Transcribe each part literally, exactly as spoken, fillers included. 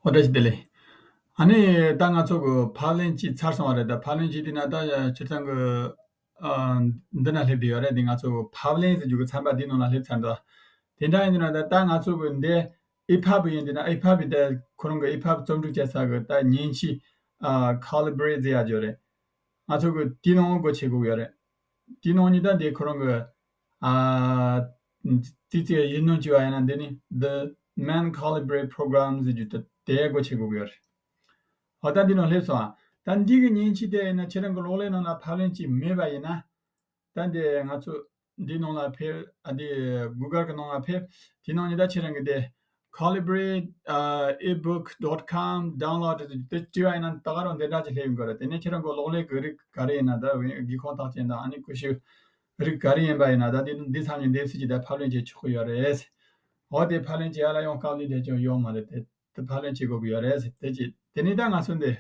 ཨོ་བཀྲ་ཤིས་བདེ་ལེགས། ཨ་ནི་ད་ང་ཚོ་གི་ཕབ་ལེན་བྱས་ཚར་སོང་བ་རེད། ད་ཕབ་ལེན་བྱས་དུས་ན་ད་སྤྱིར་བཏང་གི་ཨ་འདི་ན་སླེབས་བསྡད་ཡོད་རེད། འདི་ང་ཚོ་ཕབ་ལེན་ཟེར་རྒྱུ་གི་ཚན་པ་འདི་ནང་ལ་སླེབས་ཚར་འདུག་དེ་འདྲ་ཡིན་དུས་ན་ད་ད་ང་ཚོ་གི་འདི་ཨི་ཕབ་ཡིན་དུས་ན་ཨི་ཕབ་ཡིན་ད་ཁོ་རང་གི་ཨི་ཕབ་རྩོམ་སྒྲིག་བྱེད་ས་གི་ད་མཉེན་ཆས་ཨ་Calibri ཟེར་ཡ་ཅིག་ཡོད་རེད། ང་ཚོ་གི་དེའི་ནང་སྒོ་ཕྱེ་དགོས་ཀྱི་ཡོད་རེད། དེའི་ནང་ནས་ད་འདི་ཁོ་རང་གི་ཨ་ཙི་ཙི་ཡིག་སྣོན་བྱས་པ་ཡིན་ན་འདི་ནི་The Main Calibri Program ཟེར་རྒྱུ་དེ་དེ་སྒོ་ཕྱེ་དགོས་ཀྱི་ཡོད་རེད། འོ་ད་འདི་ནང་སླེབས་སོང་ཨ། ད་འདི་གི་མཉེན་ཆས་དེ་ཡིན་ན་ཁྱེད་རང་གི་གློག་ཀླད་ནང་ལ་ཕབ་ལེན་བྱས་མེད་པ་ཡིན་ན། ད་འདི་ང་ཚོ་འདི་ནང་ལ་ཕེབས་ཨ་འདི་Google གི་ནང་ལ་ཕེབས། དེ་ནང་ནས་ད་ཁྱེད་རང་གི་དེ་Calibri ebook dot com download དེ་བྲིས་པ་ཡིན་ན་ད་ག་རང་འདི་འདྲ་ཅིག་སླེབས་ཡོང་གི་རེད། དེ་ནས་ཁྱེད་རང་གི་གློག་ཀླད་གི་རིགས་ག་རེ་ཡིན་ན་ད་དགོས་མཁོ་རྟགས་ཅན་དང་ཨ་ནི་ཀུ་ཤུ་རིགས་ག་རེ་ཡིན་པ་ཡིན་ན་ད་འདི་འདི་ཚང་མ་འདེམས་གསེས་ཀྱིས་ད་ཕབ་ལེན་བྱེད་ཆོག་གི་ཡོད་རེད། འོ་དེ་ཕབ་ལེན་བྱེད་ཡ་ལ་ཡང་དཀའ་ལས་འདྲ་ཅིག་ཡོད་མ་རེད། དེ་དེ་ཕབ་ལེན་བྱེད་དགོས་ཀྱི་ཡོད་རེད། དེ་ཅི་དེ་ནས་ད་ང་ཚོ་འདི་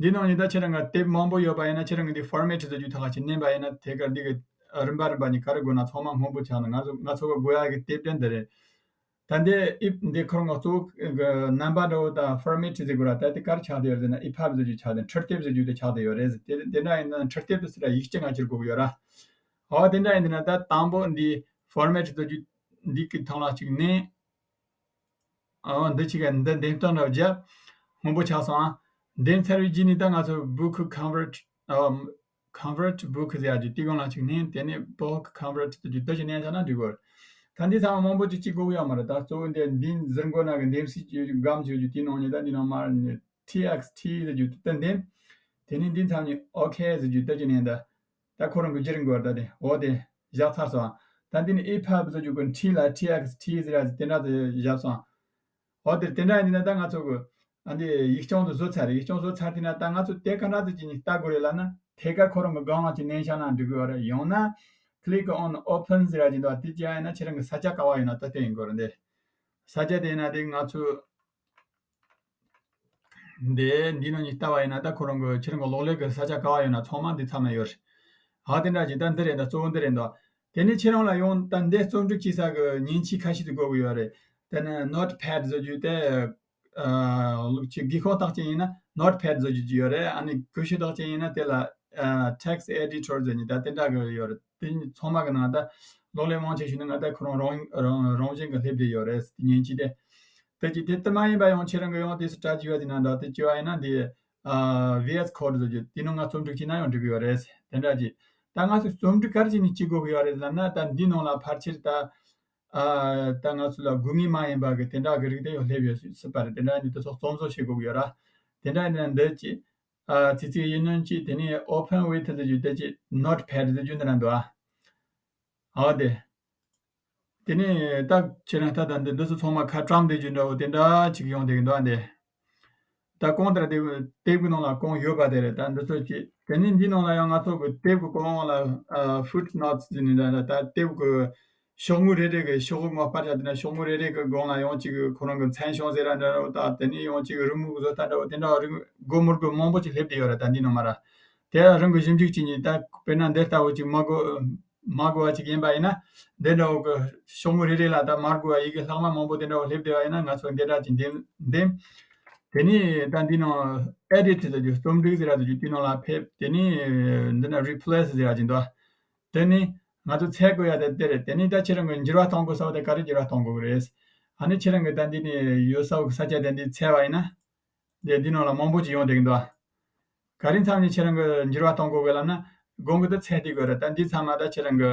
འདི་ནང་ནས་ད་ཁྱེད་རང་གི་དེབ་མང་པོ་ཡོད་པ་ཡིན་ན་ཁྱེད་རང་གི་འདི་format ཟེར་རྒྱུ་ཐག་ཅིག་མནན་པ་ཡིན་ན་དེ་གར་འདི་གི་རིམ་པ་རིམ་པ་ནས་ག་རེ་དགོས་ན་ཚང་མ་སྔོན་པོ་ཆགས་ནས་ང་ཚོ་ང་ཚོ་གི་དགོས་ཡ་གི་དེབ་དེ་འདི་རེད། ད་འདི་ཨིབ་འདི་ཁོ་རང་གི་གཙོ་བོ་གི་རྣམ་པ་འདྲ་བོ་དང་format ཟེར་དགོས་ར། ད་དེ་གར་ཆགས་བསྡད་ཡོད་ཟེར་ན་ཨི་ཕབ་ཟེར་རྒྱུ་ཆགས་བསྡད། འཕྲུལ་དེབ་ཟེར་རྒྱུ་དེ་ཆགས་བསྡད་ཡོད་རེད་ཟེར། དེ་དེ་འདྲ་ཡིན་ན་འཕྲུལ་དེབ་དེ་ཟེར་ར་ཡིག་ཆ་ང་བསྒྱུར་དགོས་ཀྱི་ཡོད་ར། འོ་དེ་འདྲ་ཡིན་ན་ད་དང་པོ་འདི་format ཟེར་རྒྱུ་འདི་གི་ཐང་ལ་གཅིག་ནས། ཨོ་འདི་གཅིག་ག་འདི་འདེམས་སྟངས་འདྲ་བརྒྱབ། སྔོན་པོ་ཆགས་སོང་ཨ། འདེམས་ཚར་བའི་རྗེས་ནས་ད་ང་ཚོ་book convert ཨ་convert book ཟེར་ཡ་ཅིག་དེ་གོང་ལ་གཅིག་ནས་དེ་ནས་bulk convert ཟེར་རྒྱུ་འདི་གཅིག་ནས་ཆགས་ན་འགྲིག་གོ། ད་འདི་ཚང་མ་མང་པོ་ཅིག་གཅིག་དགོས་ཡོད་མ་རེད། ད་གཙོ་བོ་འདི་འདི་ཟུར་མགོ་ན་གི་འདེམས་གསེས་ཀྱི་སྒམ་ཅིག་ཡོད་རྒྱུ་དེའི་ནང་ནས་ད་འདི་ནང་མར་ནས་txt ཟེར་རྒྱུ་དེ་འདེམས། དེ་ནས་འདི་ཚང་མ་ཨོ་ཁེ་ཟེར་རྒྱུ་ད་ཅི་ནས་ད། ད་ཁོ་རང་གི་བསྒྱུར་དགོས་ད་དེ་འོ་དེ་བཞག་ཚར་སོང་། ད་འདི་ནི་ཨི་ཕབ་ཟེར་རྒྱུ་གི་འཕྲིན་ལ་txt ཟེར་ཡ་ཟེར་དེ་འདྲ་དེ་བཞག་སོང་། འོ་དེ་དེ་འདྲ་ཡིན་ན་ད་ང་ཚོ་གི་ཨ་འདི་ཡིག་རྐྱང་དུ་བཟོ་ཚར་རེད། ཡིག་རྐྱང་བཟོ་ཚར་དེ་ན་ད་ང་ཚོ་དེ་ག་འདྲ་དེ་ཅི་ནི་ལྟ་དགོས་རེད་ལབ་ན་ཐད་ཀར་ཁོ་རང་གི་སྒང་ལ་ཅི་མནན་བཞག་ན་འགྲིག་གི་ཡོད་རེད། ཡང་ན་click on open ཟེར་ཡ་ཅི་འདུག་དེ་ཅི་ཡ་ཡིན་ན་ཁྱེད་རང་གི་ས་ཆ་ག་བ་ཡོད་ན་ད་དེ་ཡིན་དགོས་རེད། འདི་ས་ཆ་དེ་ཡིན་ན་དེ་ང་ཚོ། འདི་འདི་ནང་ནས་ལྟ་བ་ཡིན་ན་ད་ཁོ་རང་གི་ཁྱེད་རང་གི་གློག་ཀླད་ཀྱི་ས་ཆ་ག་བ་ཡོད་ན་ཚང་མ་འདི་ཚང་མ་ཡོད་རེད། ཨ་དེ་འདྲ་ཅིག་ད་འདི་རེད། ད་གཙོ་བོ་འདི་རེད་འདུག་དེ་ནས་ཁྱེད་རང་ལ་ཡང་ད་འདི་རྩོམ་སྒྲིག་བྱེད་ས་གི་མཉེན་ཆས་ཁ་ཤས་ཅིག་དགོས་ཀྱི་ཡོད་རེད། དེ་ནི་notepad ཟེར་རྒྱུ་དེ་ཨ་ལུགས་ཀྱི་དགོས་མཁོ་རྟགས་ཅན་ཡིན་ན་notepad ཟེར་རྒྱུ་ཅིག་ཡོད་རེད། ཨ་ནི་ཀུ་ཤུ་རྟགས་ཅན་ཡིན་ན་དེ་ལ་ཨ་text editor ཟེར་ནི་ད་དེ་འདྲ་གི་ཡོད་རེད། དེ་ཚང་མ་གི་ནང་ད་གློག་ཀླད་མང་ཆེ་ཤོས་ནི་ང་ད་ཁོ་རང་རང་རང་རང་བཞིན་གྱི་སླེབས་བསྡད་ཡོད་རེད། དེ་མཉེན་ཆས་དེ། དེ་གཅིག་དེ་ལྟ་མ་ཡིན་པ་ཡང་ཁྱེད་རང་གི་ཡང་དེ་སུ་དྲ་རྒྱུ་བ་དེ་ན་འདྲ་དེ་བྱས་པ་ཡིན་ན་དེ་ཨ་V S Code ཟེར་རྒྱུ་དེ་ནང་ང་རྩོམ་སྒྲིག་བྱས་ན་ཡང་འགྲིག་གི་ཡོད་རེད། དེ་འདྲ་གཅིག་ད་ང་ཚོས་རྩོམ་སྒྲིག་ག་རེ་བྱས་ནས་བྱེད་དགོས་ཀྱི་ཡོད་རེད་ལབ་ན་ད་འདི་ནང་ལ་ཕལ་ཆེར་ད་ཨ་ད་ང་ཚོ་ལ་དགོས་ངེས་མ་ཡིན་པ་གི་དེ་འདྲ་གི་རིགས་དེ་ཡང་སླེབས་ཡོད་སྲིད་པ་རེད། དེ་འདྲ་ཡིན་དུས་ཚོགས་རྩོམ་བཟོ་བྱེད་དགོས་ཀྱི་ཡོད་ར། དེ་འདྲ་ཡིན་ན་འདི་གཅིག་ཨ་ཙི་ཙི་ཡིག་སྣོན་གཅིག་དེ་ནས་open with ཟེར་རྒྱུ་དེ་གཅིག notepad ཟེར་རྒྱུ་འདི་ན་འདུག་ཨ། འོ་དེ། དེ་ནས་ད་ཁྱེད་རང་ད་ད་འདི་འདི་ཚོ་ཚང་མ་ཁ་བཀྲམ་བསྡད་རྒྱུ་འདྲ་བོ་དེ་འདྲ་ཅིག་ཡོང་བསྡད་ཀྱི་འདུག་ཨ་འདི། ད་གོང་ལྟར་དེ་དེབ་ཀྱི་ནང་ལ་གོང་ཡོད་པ་དེ་རེད། ད་འདི་ཚོ་ཅིག་དེ་ནས་འདི་ནང་ལ་ཡང་ང་ཚོ་གི་དེབ་ཀྱི་གོང་ལ་ཨ་footnotes ཟེར་ནི་འདྲ་འདྲ་ད་དེབ་ཀྱི་ཤོག་ངོས་རེ་རེ་གི་ཤོག་ངོས་པར་ཆ་དེ་ན་ཤོག་ངོས་རེ་རེ་གི་སྒང་ལ་ཡང་ཅིག་ཁོ་རང་གི་མཚན་བྱང་ཟེར་ར་འདྲ་བོ་ད་དེ་ནས་ཡང་ཅིག་རི་མོ་གི་བཟོ་ལྟ་འདྲ་བོ་དེ་འདྲ་བ་རིགས་སྒོར་མོ་སྒོར་མང་པོ་ཅིག་སླེབས་བསྡད་ཡོད་རེད། ད་འདི་ནང་མ་ར་དེ་ཡང་རང་གི་ཞིབ་འཇུག་བྱེད་ནི་ད་དཔེར་ན་འདི་ལྟ་བུ་ཅིག་མ་དགོས། མ་དགོས་པ་ཅིག་ཡིན་པ་ཡིན་ན། འདི་འདྲ་བོ་གི་ཤོག་ངོས་རེ་རེ་ལ་ད་མ་དགོས་པ་ཡི་གེ་ལྷག་མ་མང་པོ་དེ་འདྲ་བོ་སླེབས་བསྡད་པ་ཡིན་ན་ང་ཚོ་འདི་འདྲ་ཅིག་འདེམས་འདེམས། དེ་ནས་ད་འདི་ནང་edit ཟེར་རྒྱུ་རྩོམ་སྒྲིག་ཟེར་ར་ཟེར་རྒྱུ་དེ་ནང་ལ་ཕེབས། དེ་ནས་འདི་ན་replace ཟེར་ར་ཅིག་འདུག་དེ་ནས་ང་ཚོ་འཚོལ་དགོས་ཡ་དེ་དེ་རེད། དེ་ནས་ད་ཁྱེད་རང་གི་འགྱུར་བ་གཏོང་དགོས་ས་བོ་དེ་ག་རེ་འགྱུར་བ་གཏོང་དགོས་ཀྱི་རེད། ཨ་ནི་ཁྱེད་རང་གི་ད་འདི་ནས་ཡོད་ས་བོ་གི་ས་ཆ་དེ་འདི་འཚོལ་བ་ཡིན་ན། དེ་འདི་ནང་ལ་མང་པོ་ཅིག་ཡོང་བསྡད་ཀྱི་འདུག་ཨ། ག་རེ་མཚམས་ནས་ཁྱེད་རང་གི་འགྱུར་བ་གཏོང་དགོས་གི་ལབ་ན། གོང་གི་དེ་ཚད་དེ་དགོས་རེད། ད་འདི་ཚང་མ་ད་ཁྱེད་རང་གི་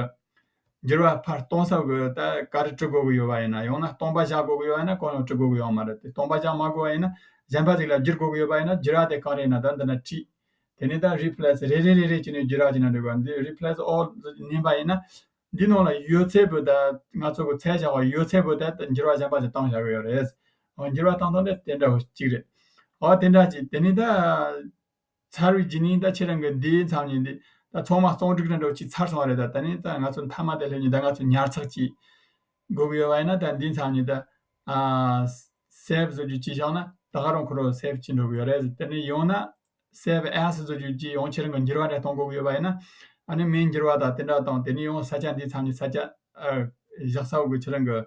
འགྱུར་བ་ཕར་གཏོང་ས་གི་ད་ག་རེ་བྲི་དགོས་གི་ཡོད་པ་ཡིན་ན། ཡང་ན་སྟོང་པ་བཞག་དགོས་གི་ཡོད་པ་ཡིན་ན་གང་ཡང་བྲི་དགོས་གི་ཡོད་མ་རེད། དེ་སྟོང་པ་བཞག་མ་དགོས་པ་ཡིན་ན་གཞན་པ་ཞིག་ལ་བསྒྱུར་དགོས་གི་ཡོད་པ་ཡིན་ན་འགྱུར་བ་དེ་གང་རེད་ན་ད་འདི་ན་བྲིས། དེ་ནས་ད་replace རེ་རེ་རེ་རེ་བྱས་ནས་བསྒྱུར་བ་བྱས་ན་འགྲིག་གི་འདི་replace all ཉན་པ་ཡིན་ན། འདི་ནང་ལ་ཡོད་ཚད་པོ་ད་ང་ཚོ་གི་འཚོལ་བཞག་པ་ཡོད་ཚད་པོ་ད་འགྱུར་བ་གཞན་པ་ཞིག་བཏང་བཞག་གི་ཡོད་རེད། འོ་འགྱུར་བ་བཏང་སྟངས་དེ་དེ་འདྲ་བོ་གཅིག་རེད། འོ་དེ་འདྲ་གཅིག་དེ་ནས་ད་ཚར་བའི་རྗེས་ནས་ད་ཁྱེད་རང་གི་འདིའི་མཚམས་ནས་འདི་ད་ཚང་མ་རྩོམ་སྒྲིག་འདྲ་འདྲ་བོ་གཅིག་ཚར་སོང་བ་རེད། ད་ད་ནས་ད་ང་ཚོ་མཐའ་མ་དེ་སླེབས་ནས་ད་ང་ཚོ་ཉར་ཚགས་གཅིག་དགོས་ཀྱི་ཡོད་པ་ཡིན་ན་ད་འདིའི་མཚམས་ནས་ད་ཨ་save བཟོ་རྒྱུ་གཅིག་བཞག་ན་ད་ག་རང་ཁོ་རང་save བྱེད་འགྲོ་གི་ཡོད་རེད། དེ་ནས་ཡང་ན། save as བཟོ་རྒྱུ་གཅིག་ཡང་ཁྱེད་རང་གི་འགྱུར་བ་འདྲ་གཏོང་དགོས་ཀྱི་ཡོད་པ་ཡིན་ན། ཨ་ནི་མིང་འགྱུར་བ་དང་དེ་འདྲ་དང་དེ་ནས་ཡང་ས་ཆ་འདིའི་མཚམས་ནས་ས་ཆ་ཨ་བཞག་ས་འོག་གི་ཁྱེད་རང་གི་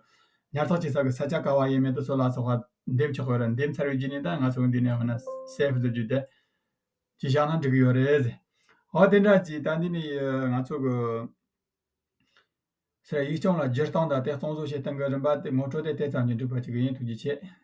ཉར་ཚགས་བྱེད་ས་གི་ས་ཆ་ག་བ་ཡིན་མིན་དེ་ཚོ་ལ་སོགས་པ་ འདེམས་ཆོག་གི་རེད། འདེམས་ཚར་བའི་རྗེས་ནས་ད་ང་ཚོ་འདི་ནས་ཧ་ན་སེབ་བཟོ་རྒྱུ་དེ་ཅི་བཞག་ན་འགྲིག་གི་ཡོད་རེད། ཨོ་དེ་འདྲ་ཅིག་ད་འདི་ནས་ང་ཚོ་གི་ཟེར་ཡིག་རྐྱང་ལ་བསྒྱུར་སྟངས་དང་དེ་གཙང་བཟོ་བྱེད་སྟངས་ཀྱི་རིམ་པ་དེ་ངོ་སྤྲོད་དེ་དེ་ཙམ་གྱིས་འགྲིག་པ་ཅིག་ཡིན། ཐུགས་རྗེ་ཆེ།